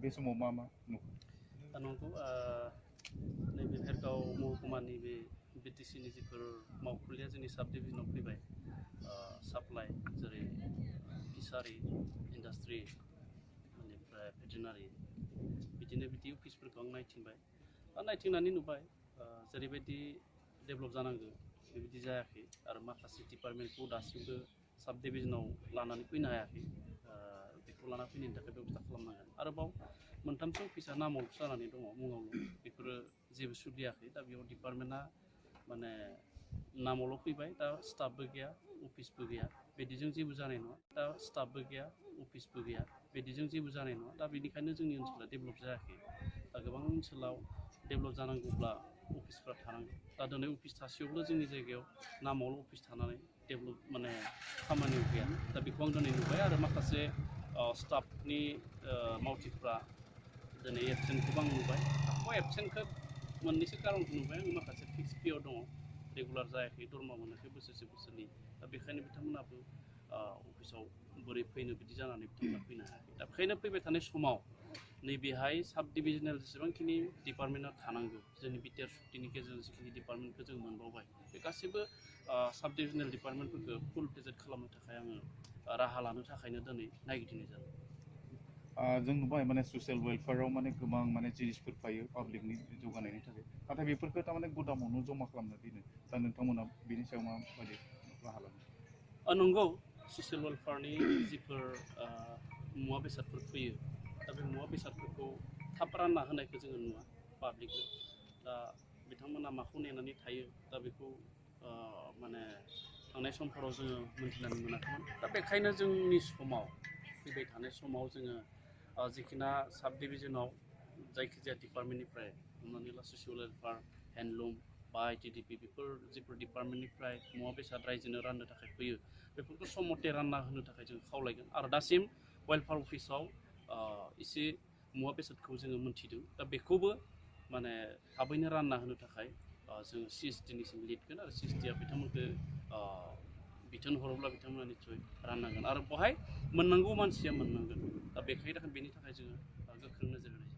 बे समाव मा नुखो? नंगौ नैबे भेरगाव महकुमानि बे बिटिसिनि जिफोर मावखुलिया जोंनि साब डिभिजनाव फैबाय साप्लाइ जेरै फिसारि इन्डास्ट्रि बेनिफ्राय भेटेनारि बिदिनो बिदि अफिसफोरखौ आं नायथिंबाय नायथिंनानै नुबाय जेरैबायदि डेभेलप जानांगौ बेबायदि जायाखै आरो माखासे डिपार्टमेन्टखौ दासिमबो साब डिभिजनाव लानानै फैनो हायाखै बेखौ लाना फैनायनि थाखाय बेबस्था खालामनांगोन आरोबाव मोनथामसो अफिसा नामावल'सो जानानै दङ मुङावल' बेफोरो जेबो सोलियाखै दा बेयाव डिपार्टमेन्टआ माने नामावल' फैबाय दा स्टाफबो गैया अफिसबो गैया बिदिजों जेबो जानाय नङा दा स्टाफबो गैया अफिसबो गैया बिदिजों जेबो जानाय नङा दा बेनिखायनो जोंनि ओनसोला डेभेलप जायाखै दा गोबां ओनसोलाव डेभेलप जानांगौब्ला अफिसफ्रा थानांगौ दा दिनै अफिस थासेयावबो जोंनि जायगायाव नामावल' अफिस थानानै डेभेलप माने खामानियाव गैया दा बेखौ आं दिनै नुबाय आरो माखासे स्टाफनि मावथिफ्रा दिनै एबसेन्टखौबो आं नुबाय एबसेन्टखौ मोननैसो खारनखौ नुबाय आं माखासे फिक्स पिअ दङ रेगुलार जायाखै दरमा मोनाखै बोसोरसे दा बेखायनो बिथांमोनाबो अफिसाव बोरै फैनो बिदि जानानै बिथांमोना फैनो हायाखै दा बेखायनो फैबाय थानाय समाव नैबेहाय साब डिभिजनेल जेसेबांखिनि डिपार्टमेन्टआ थानांगौ जोंनि बिटिआर सुक्तिनि गेजेरजों जिखिनि डिपार्टमेन्टखौ जों मोनबावबाय बे गासैबो साब डिभिजनेल डिपार्टमेन्टफोरखौ फुल प्रेजेक्ट खालामनो थाखाय आङो राहा लानो थाखायनो दिनै नायगिदिंनाय जादों। जों नुबाय माने ससियेल वेलफेयाराव माने गोबां माने जिनिसफोर फैयो पाब्लिकनि जौगानायनि थाखाय नाथाय बेफोरखौ थारमाने गुदामावनो जमा खालामना दोनो दा नोंथांमोना बेनि सायाव माबायदि राहा लादों? नंगौ ससियेल वेलफेयारनि जिफोर मुवा बेसादफोर फैयो दा बे मुवा बेसादफोरखौ थाब रानना होनायखौ जोङो नुवा पाब्लिकनो दा बिथांमोना माखौ नेनानै थायो दा बेखौ माने थांनाय समफोराव जोङो मोनथिनानै मोनाखैमोन दा बेखायनो जोंनि समाव फैबाय थानाय समाव जोङो जिखिना साब डिभिजनाव जायखिजाया डिपार्टमेन्टनिफ्राय हमनानै ला ससियेल वेलफेयार हेन्डलुम बा आइटिडिपि बेफोर जिफोर डिपार्टमेन्टनिफ्राय मुवा बेसाद रायजोनो राननो थाखाय फैयो बेफोरखौ सम मथे रानना होनो थाखाय जों खावलायगोन आरो दासिम वेलफेयार अफिसाव एसे मुवा बेसादखौ जोङो मोन्थिदों दा बेखौबो माने थाबैनो रानना होनो थाखाय जोङो CSD-निसिम लिरगोन आरो CSD-आ बिथांमोनखौ बिथोन हरोब्ला बिथांमोना निस्सय राननांगोन आरो बहाय मोननांगौ मानसिया मोननांगोन दा बेनि थाखाय जोङो गोख्रों नोजोर होनाय जायो।